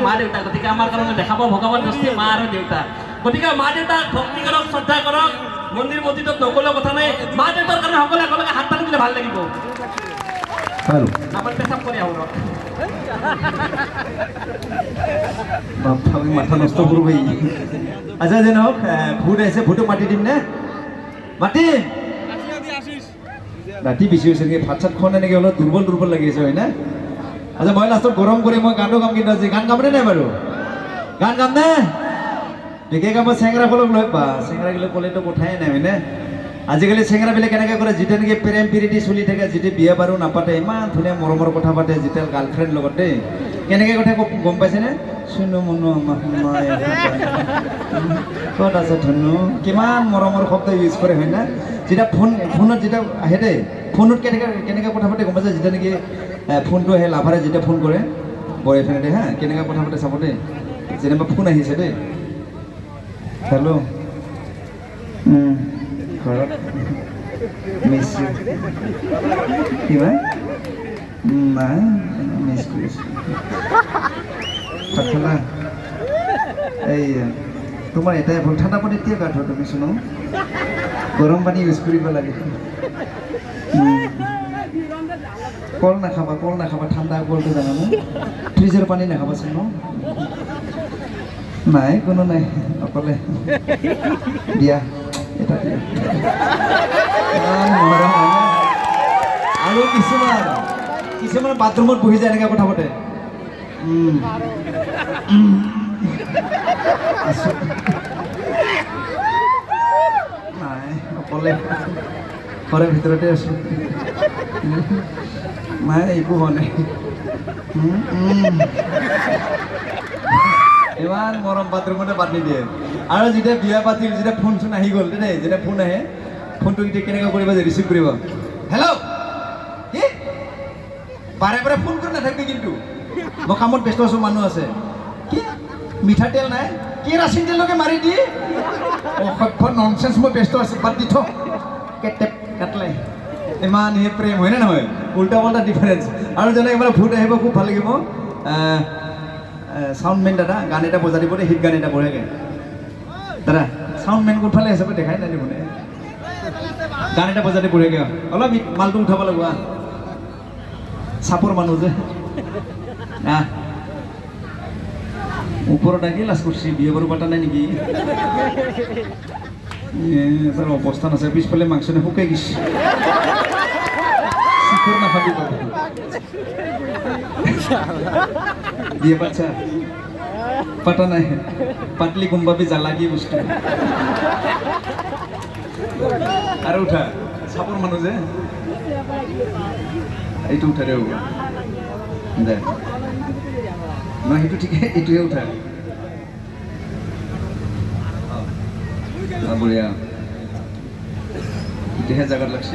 মা দেউতা। গতিকে আমাৰ কাৰণে দেখাব ভগৱান দৃষ্টি মা আৰু দেউতা। গতিকে মা দেউতাক ভক্তি কৰক, শ্ৰদ্ধা কৰক। মন্দিৰ মছজিদত নগ'লেও কথা নাই, মা দেউতাৰ কাৰণে সকলোৱে একেলগে হাত তালি দিলে ভাল লাগিব। বাৰু। আমাৰ পেচাব কৰি আহোঁ ৰ। বাপ, আমি মাথা নষ্ট কৰোঁ ভাই। আচ্ছা, যে নহওক, ভূত আহিছে, ভূতক মাতি দিম নে? মাতিম। ৰাতি বেছি হৈছে নেকি? ভাত চাত খোৱা নাই নেকি? অলপ দুৰ্বল দুৰ্বল লাগি আছে, হয় না? আচ্ছা, মই লাষ্টত গৰম কৰি মই গানো গাম। কিন্তু আজি গান গামনে নাই বাৰু? গান গাম নে? বিশেষকৈ মই চেংৰাসকলক লৈ বা চেংৰাগিলাক ক'লেতো কথাই নাই, হয়নে? আজিকালি চেংৰাবিলাক কেনেকৈ কৰে, যেতিয়া নেকি প্ৰেম প্ৰীতি চলি থাকে, যেতিয়া বিয়া বাৰু নাপাতে, ইমান ধুনীয়া মৰমৰ কথা পাতে যেতিয়া গাৰ্লফ্ৰেণ্ড লগত দেই। কেনেকৈ কথা গম পাইছেনে? চুনু মুনু, ক'ত আছে ধুনু, কিমান মৰমৰ শব্দ ইউজ কৰে, হয় না? যেতিয়া ফোনত যেতিয়া আহে দেই, ফোনত কেনেকৈ কেনেকৈ কথা পাতে গম পাইছে? যেতিয়া নেকি ফোনটো আহে, লাভাৰে যেতিয়া ফোন কৰে বয়ফ্ৰেণ্ডে, হা, কেনেকৈ কথা পাতে চাব দেই। যেনিবা ফোন আহিছে দেই, হেল্ল', ঘৰত মিছ ইউ, কিবা নাই, মিছ কৰিছোঁ, ভাত খালা? এই তোমাৰ এটাই ভুল, ঠাণ্ডা পানীত কিয় গা ধোৱা তুমি? চোন, গৰম পানী ইউজ কৰিব লাগে। কল নাখাবা, কল নাখাবা, ঠাণ্ডা কলটো জানানে? ফ্ৰিজৰ পানী নাখাবাচোন। ন নাই, কোনো নাই, অকলে। দিয়া, এটা দিয়া। ইমান মৰম, হয়নে? আৰু কিছুমান কিছুমান বাথৰুমত বহি যায়, এনেকৈ কথা পাতে, উম, উম, আছো, নাই, অকলে ঘৰৰ ভিতৰতে আছো, নাই, একো হোৱা নাই, উম, উম। ইমান মৰম, বাথৰুমতে বাদ নিদিয়ে। আৰু যেতিয়া বিয়া পাতিল, যেতিয়া ফোন চোন আহি গ'ল দেই, যেতিয়া ফোন আহে, ফোনটো এতিয়া কেনেকৈ কৰিব যে ৰিচিভ কৰিব, হেল্ল', কি? বাৰে বাৰে ফোন কৰি নাথাকিবি কিন্তু, মই কামত ব্যস্ত আছোঁ, মানুহ আছে। কি মিঠাতেল নাই? কেৰাচিন তেলকে মাৰি দি। অসভ্য, ননচেন্স, মই ব্যস্ত আছোঁ, বাদ দি থ, কেটেপ কাটলে। ইমান সেই প্ৰেম, হয়নে নহয়? উল্টা পাল্টা ডিফাৰেঞ্চ। আৰু যেনে এবাৰ ভূত আহিব, খুব ভাল লাগিব। চাউণ্ডমেন দাদা, গান এটা বজাই দিব দেই, হিট গান এটা বঢ়িয়াকৈ। দাদা, চাউণ্ডমেন কোনফালে আছে দেখাই নাই দেখোন। গান এটা বজাই দিব বঢ়িয়াকৈ, অলপ হিট, মালটো উঠাব লাগিব। আহ, চাপৰ মানুহ যে, আহ, ওপৰত আহি লাজ কৰিছে। বিয়া বাৰু পাতা নাই নেকি? এ তাৰ অৱস্থা নাছে, পিছফালে মাংস শুকাই গৈছে। শিখৰ নাখাবি বাবু। বিয়ে পাতছা? পাতা নাই। পাতলি গম পাবি জ্বালা কি বস্তু। আৰু উঠা, চাপৰ মানুহ যে, এইটো উঠা দে, হ'ব দে। নহয়, সেইটো ঠিকে, এইটোহে উঠা। অঁ, বঢ়িয়া, এতিয়াহে জেগাত লাগছে।